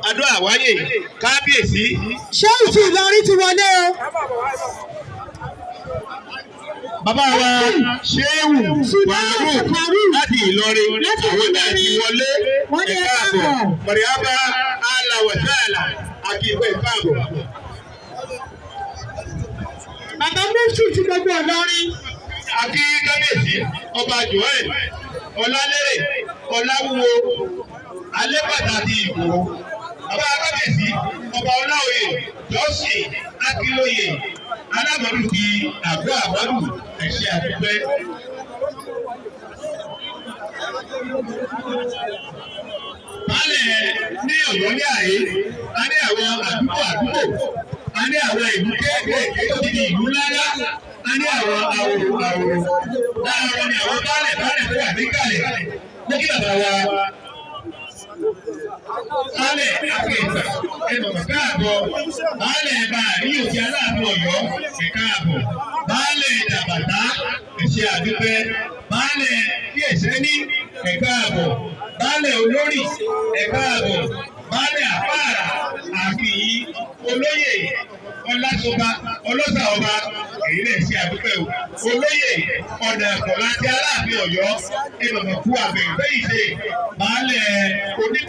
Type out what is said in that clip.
Adó Àwáyè, kábíyèsí. Ṣé ìtì Ìlọrin ti wọlé o? Bàbá wa Ṣéwù Faruk láti Ìlọrin, Láti àwọn náà ti Ìlọrin. wọlé. Wọ́n ní Ẹ ẹ káàbọ̀. káàbọ̀. Mọ̀rìábá aláwọ̀sáàlà àti ìwé káàbọ̀. Bàbá Mufti ti gbogbo Ìlọrin. Àti kábíyèsí ọba Joel Ọlálérè Ọláwúwo Alẹ́pàtà ti Ìwó. Bàbá kábíyèsí ọba Ọláoyè Jọ́sìn Akínlóye Alámọ̀dù ti Àgọ́ Àmọ́dù, ẹ̀ṣẹ̀ àdúpẹ́. Baálẹ̀ ní Ọ̀yọ́ ní àyè, a ní àwọn àdúgbò àdúgbò, a ní àwọn ìlú kéékèèké tó ti di ìlú ńláńlá, a ní àwọn àwòrò àwòrò. Láàárọ̀ ni àwọn baálẹ̀ baálẹ̀ tó wà níkàlẹ̀. Mo kí bàbá wa baálẹ̀ Akéèta, ẹ mọ̀mọ́ káàbọ̀. Baálẹ̀ bá àríyò ti Aláàfin Ọ̀yọ́, ẹ káàbọ̀. Baálẹ̀ Jàbàtà, ẹ ṣé àdúpẹ́. Baálẹ̀ Kíyèsẹ́ ní, ẹ káàbọ̀. Baálẹ̀ Olórí, ẹ káàbọ̀. Baálẹ̀ Àpáàrà, Àkìyí, Olóyè Ọlásọba, Ọlọ́sà Ọba, èyí lè ṣe àdúpẹ́ o. Olóyè Ọ̀nà Ẹ̀kọ́ láti Aláàfin Ọ̀yọ́, ẹ mọ̀mọ́ kú àbẹ̀ ìfẹ́ ìṣe. Baálẹ̀ oní.